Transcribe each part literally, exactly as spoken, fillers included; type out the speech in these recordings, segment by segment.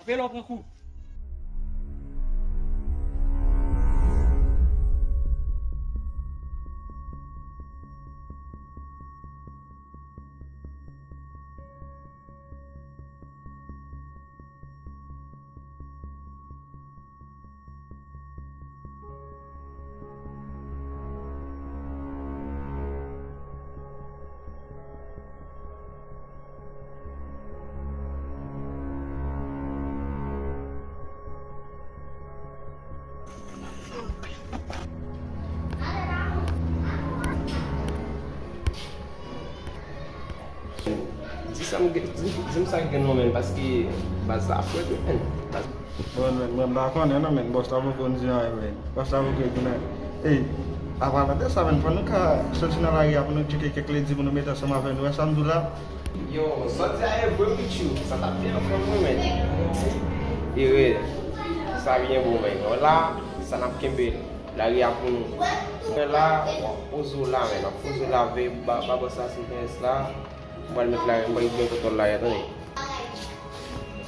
Apre lè w pran kou. Di sa m gen, di, di m sa k gen nan men, paske baz la frèt, men. Bon, men, mwen pa konnen non, men, bòs la poko di anyen, men. Bòs la poko di anyen. Ey, apalan de sa, men, fò nou ka soti nan lari a pou nou tcheke kèk ledi pou nou mete ansanm avè nou, wè sa m di w la? Yo, sa w di a e vre wi tchou, sa t ap byen anfòm wi, men. E vre, sa byen bon, men. Wè la, sa n ap kenbe. Lari a pou nou. Mwen la, w ap poze w la, men. W ap poze w la, veye ba, ba bòs la sou P S la. Mwen pral met la, mwen pral gen kontwòl la, tande.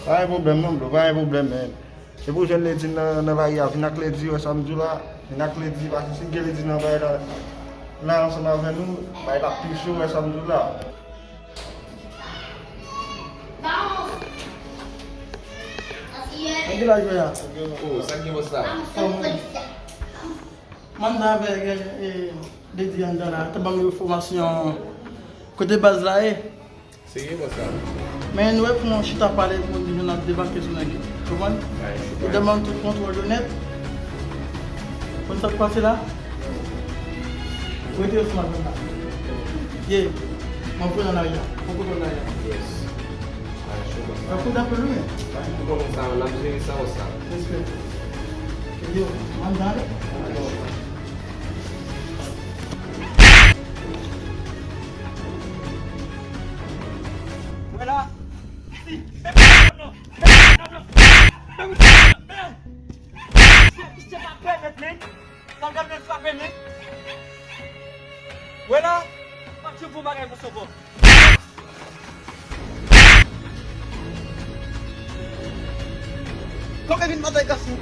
Pa gen pwoblèm non, bro, pa gen pwoblèm, men. Depi w jwenn ledi nan, nan lari a, vin ak ledi, wè sa m di w la. Vin ak ledi, paske si gen ledi nan bay la, la ansanm avè nou, bay la pi cho, wè sa m di w la. Nan ki laj ou ye a? Oh, sa k gen bòs la? Mwen nan avèk, eh, Lady anndan la, te ban m enfòmasyon kote baz la ye. Serye bòs la? Men nou wè pou yon chita pale pou nou di nou n ap debake sou nèg yo. Konprann? Li demann tout kontwòl yo nèt. Konn sa k pase la? Rete yo sou madanm la. Ye. Mwen voye nan lari a. Mwen voye nan lari a. Yes. Sa kout anpil wi. Ou konnen sa, n ap jere sa, bòs la. Respè. Yo, mwen ale. Mwen la. Misye pa pèmèt, men. Sa gad men frape, men. Wè la, m ap di yon bon bagay pou Soko. Kòman vin batay gason?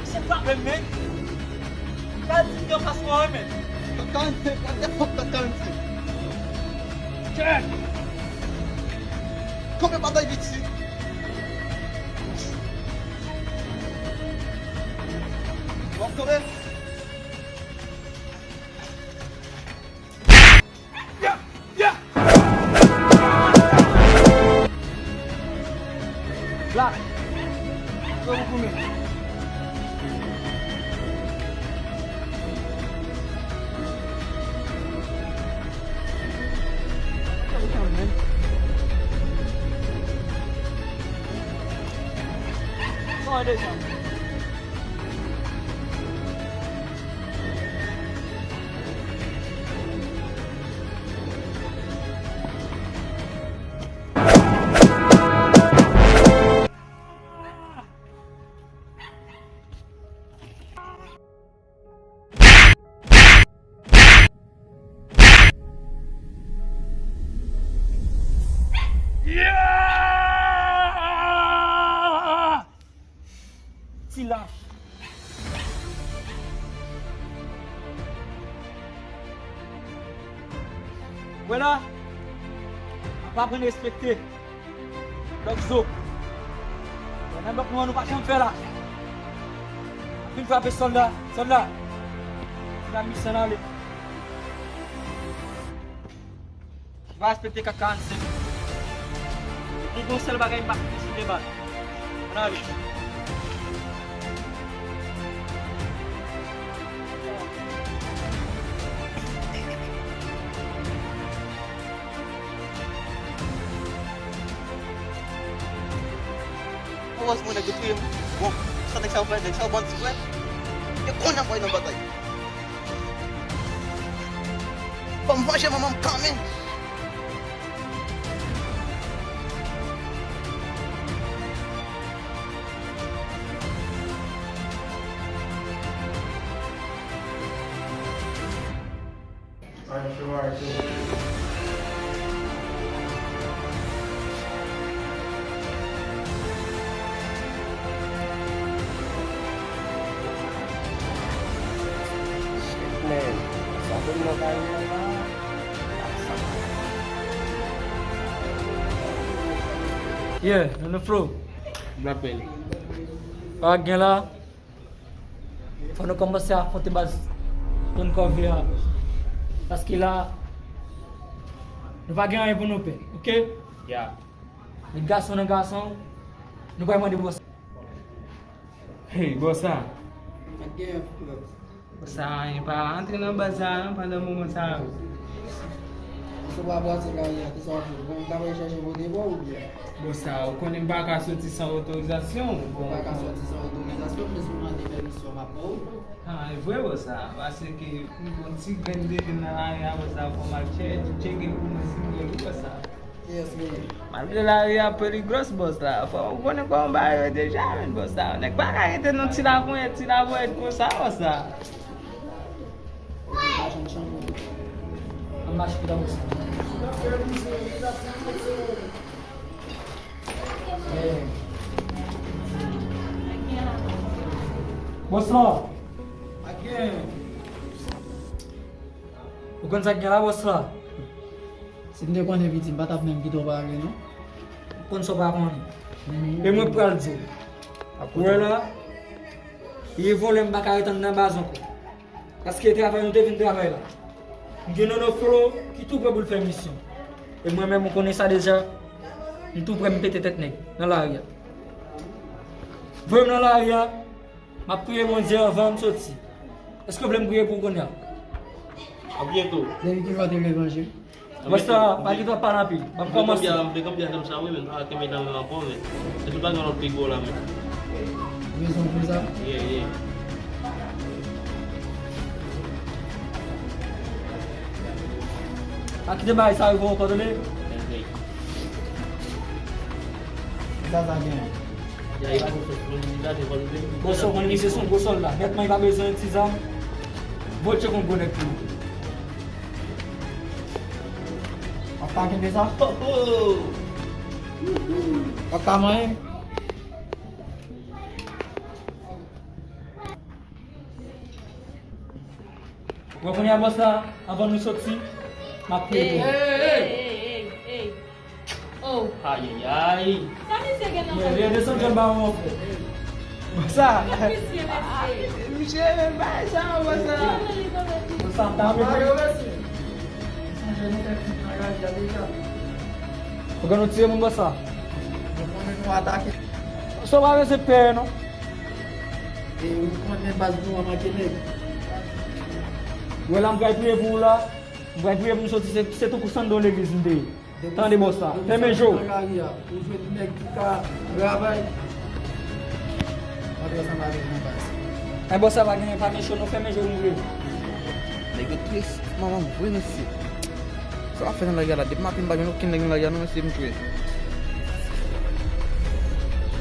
Se pwoblèm, men. Gad si yo fas mwen, men. Kat karannsenk, gad de fòk kat karannsenk. Kèt! Kòman batay piti? W ap tonbe? Black. Yo pou koumen. Kòman desann? Yeah! Ti lach. Wè la, ap aprann respekte lòt zo. Wè nan lòt nou an nou pa janm fè la. Ap vin frape sòlda, sòlda. Sòlda misan ale. Li pa respekte kat karannsenk. Epi gen yon sèl bagay m pa kite sou de bal. Ann ale. Erezman nèg yo touye m. Bon, sa nèg sa yo fè, nèg sa yo bandi vre. Yo konnen m pral nan batay. Fò m vanje manman m kanmenm. Man, sa vin nan kay mwen la. Yeah, nan flow. Black Belly. Pa gen la. Fò nou kòmanse afwonte baz Tony Corvée a. Paske la, nou pa gen anyen pou nou pè, oke? Ya. Li gason nan gason, nou pral mande bòs. Hey, bòs la. Sa, anyen pa antre nan baz sa a, non, pandan moman sa a. Ou pa pati kay la, ki sa w ap fè? Ou menm k ap al chèche pote bò oubyen? Bon, sa, ou konnen m pa ka soti san otorizasyon. Ou pa ka soti san otorizasyon, men si w mande pèmisyon, m ap ba w. Ah, e vre, bòs sa, paske m gon ti grenn de nan lari a, bòs sa, fò m al tche-, tcheke pou mwen si m vle, wi, bòs sa. Kiyès li ye? Malgre lari a peligros, bòs la. Fò ou konnen kòman bagay yo deja, men bòs la. Nèg pa ka rete nan ti laponyèt, ti laponyèt konsa, bòs la. An mache pou ta bòs la. Bòs la. Ou konn sa k gen la, bòs la? Si m te konnen piti, m pa t ap menm kite w pale, non. Ou konn sa w pa konnen. Mhm. E mwen pral di w. Wè la, li vole, m pa ka ret anndan baz ankò. Paske e travay nou te vin travay la. M gen Nono Flo ki tou prè pou l fè misyon. E mwen menm, ou konnen sa deja, m tou prè, m pete tèt nèg nan lari a. Voye m nan lari a. M ap priye Bondye anvan m soti. Èske w vle m priye pou w kounye a? A byento. Depi kilè w te levanjil? Bòs la, pa gen twòp pale anpil. M ap kòmanse. M vle kanpe a janm sa, wi, men m pa kenbe nan men ankò, men. Epi pa gen lòt pi gwo la, men. Ou bezwen pou sa? Yeah, yeah. Pa kite bagay sa rive w ankò, tande? Ok. Sa, sa gen. Bon, sa w konn, misye se yon gwo sòlda. Nètman, li pa bezwen ti zam. Voye tcheke yon gwo nèg pou li. W ap ka kenbe sa? W ap ka manyen? Ou wè kounye a, bòs la, anvan nou soti, m ap priye pou ou. Ey, ey, ey, ey, ey. Oh. Ayayay. Sa misye gen nan kò l? Desann djòl ba mwen, frè. Sa. Misye, mesye. Misye, men bay sa, bòs la. Bòs la, m ta renmen. Ou gen nou tire moun, bòs la. Nou konnen nou atake. Sa w pa bezwen pè, non. E ou konnen baz nou an manke nèg. Wè la, m pral priye pou ou la. M pral priye pou m soti, se, se tankou sandal legliz m te ye. Tande bòs la, fèmen je w. Ou jwenn nèg ki ka travay. Antre ansanm avèk nou baz. Ay, bòs la pa gen, pa gen cho non, fèmen je w nou vle. Nèg yo tris, manman m vre mesye. Sa w ap fè nan lari a la? Depi maten m pa jwenn okenn nèg nan lari a non, mesye, m tchwe.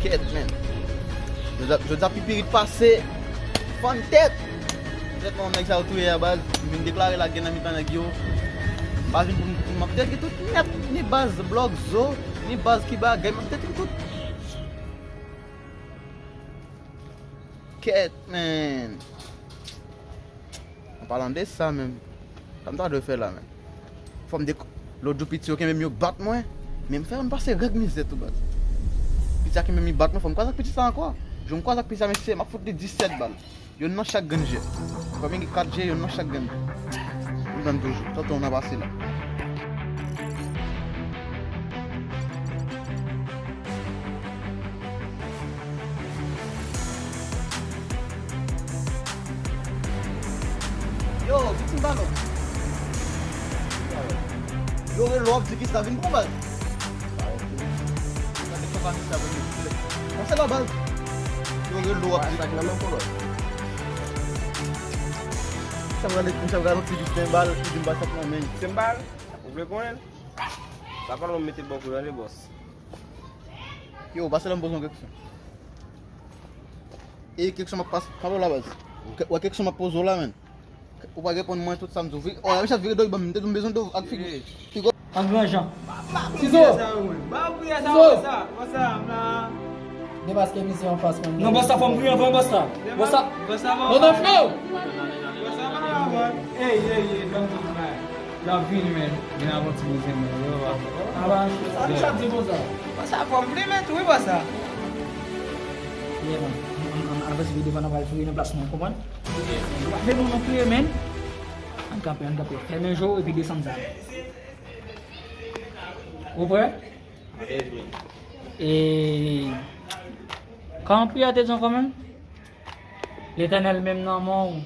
Kèt, men. Jodi a, jodi a pipirit pase fann tèt. Tèt mwen, nèg sa yo touye a baz. M vin deklare lagè nan mitan nèg yo. M pa vin pou m, pou m ap detwi tout nèt, ni baz Blòk Zo, ni baz ki bagay, m ap detwi tout. Kèt, men. An palan de sa menm, sa m ta dwe fè la menm? Fò m de, lòt jou piti yo kenbe m, yo bat mwen, men m fè yo pase règ mizè tou baz. Piti a kenbe m, li bat mwen, fò m kwaze ak piti sa ankò. Jou m kwaze ak piti sa, mesye, m ap fout li disèt bal. Youn nan chak grenn je. Fò m gen kat je, youn nan chak grenn je. M tann toujou. Tonton, w nan pase la. Yo, viktim balon. Yo rele w ap di ki sa vin pran baz. Gade konpani sa vin. Panse la baz. Yo rele w ap di. Sa gade, sa gade yon ti jis senbal, ki vin ba sa pran men. Senbal, ou vle konnen? Sa pa lwen mete bò kou tande bòs. Yo, pase la m poze yon keksyon. E keksyon m ap pase, pa la baz. Ou ke-, wè keksyon m ap poze w la, menn. Ou pa reponn mwen tout sa m di w. Vire, oh, Richard, vire do, ban m, m te di w m bezwen do ak figi. Pigo. An gran jan. Sizo! Sizo! Depaske misye anfas mwen. Non, bòs la, fò m priye anvan, bòs la. Bòs la. Bòs la, non, non, frè! Bòs la, non, non, non. Ey, ey, ey, ban m di w bagay. L ap vini, men. Vin avan ti bouzen mwen, yo, baba. Aba. Sa Richard di konsa? Bòs la, fò m priye, men, tou, wi, bòs la. Yeah, man. An, an, an, avanse videyo pa nan pral fouye nan plas mwen, konprann? Vin nou nan priye, men. Ann kanpe, ann kanpe. Fèmen je w epi desann zam. Ou prè? E, kòman priyè te di ankò menm? Letènèl, men m nan men w.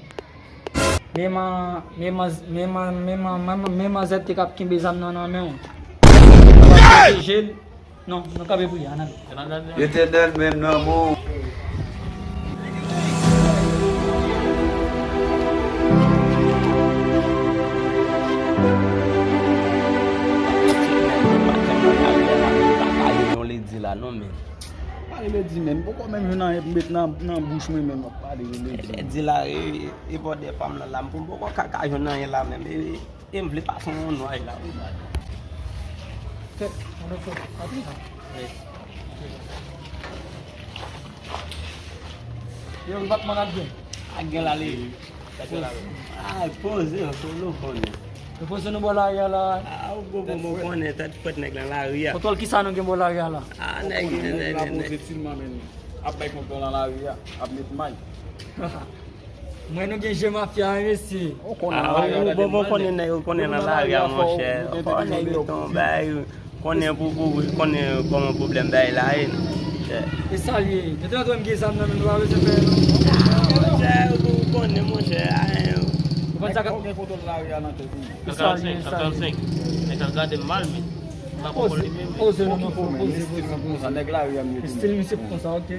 Men man, men man, men man, men man, men man, men manzè te k ap kenbe zam nan nan men w. Pwoteje l. Non, nou kanpe priye, ann ale. Letènèl, men m nan men w. Yon ledi la non, men. Pale ledi, men. Poko menm jwenn anyen pou met nan, nan bouch mwen, men m ap pale ledi. Ledi la, e, e bòdè pa m nan la, m poko ka, ka jwenn anyen la, men, e, e m vle pase yon nwaj la, wi, baz. Tèt, mwen fè, pa pli. Yo, Batman ap gen. Ak gen la, li. Ah, poze, poze, nou konnen. Nou poze nou bò lari a la. Ah, ou bon, bon, bon, konnen, tèt frèt nèg lan lari a. Kontwòl kisa nou gen bò lari a la? Ah, nèg, nèg, nèg, nèg. Poze tilman, men. Ap bay kontwòl nan lari a, ap met may. Mwen nou gen je mafya, wi, mesye. Ah, ou bon, bon, konnen nèg, ou konnen nan lari a, monchè. Fò nèg yo ton bay. Konnen pou, pou, pou konnen kòman pwoblèm bay la ye, non. E sa l ye? Yo te antre m gen zam nan men nou pa bezwen pè non. Monchè, ou konnen, monchè, a, ou konn sa k ap. Ou gen foto lari a nan tèt ou? E sa l ye, e sa l ye? Nèg ap gade m mal, men. M pa konprann li menm. Poze non, poze, poze, poze. Nèg lari a m ye. Estil misye pou konsa, ok.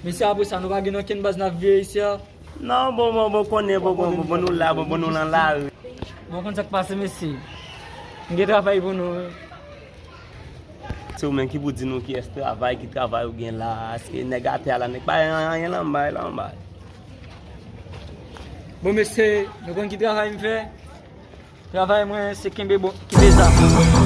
Mesye, apre sa, nou pa gen okenn baz n ap viye isi a. Non, bon, bon, bon, konnen, bon, bon, bon, bon, nou la, bon, bon, nou nan lari. Bon, konn sa k pase, mesye. M gen travay pou nou, wi. Se ou menm ki pou di nou kiyès travay, ki travay ou gen la, se nèg atè a la, nèg pa gen anyen la, m bay la, m bay. Bon, mesye, nou konn ki travay m fè? Travay mwen, se kenbe bon, kenbe zam.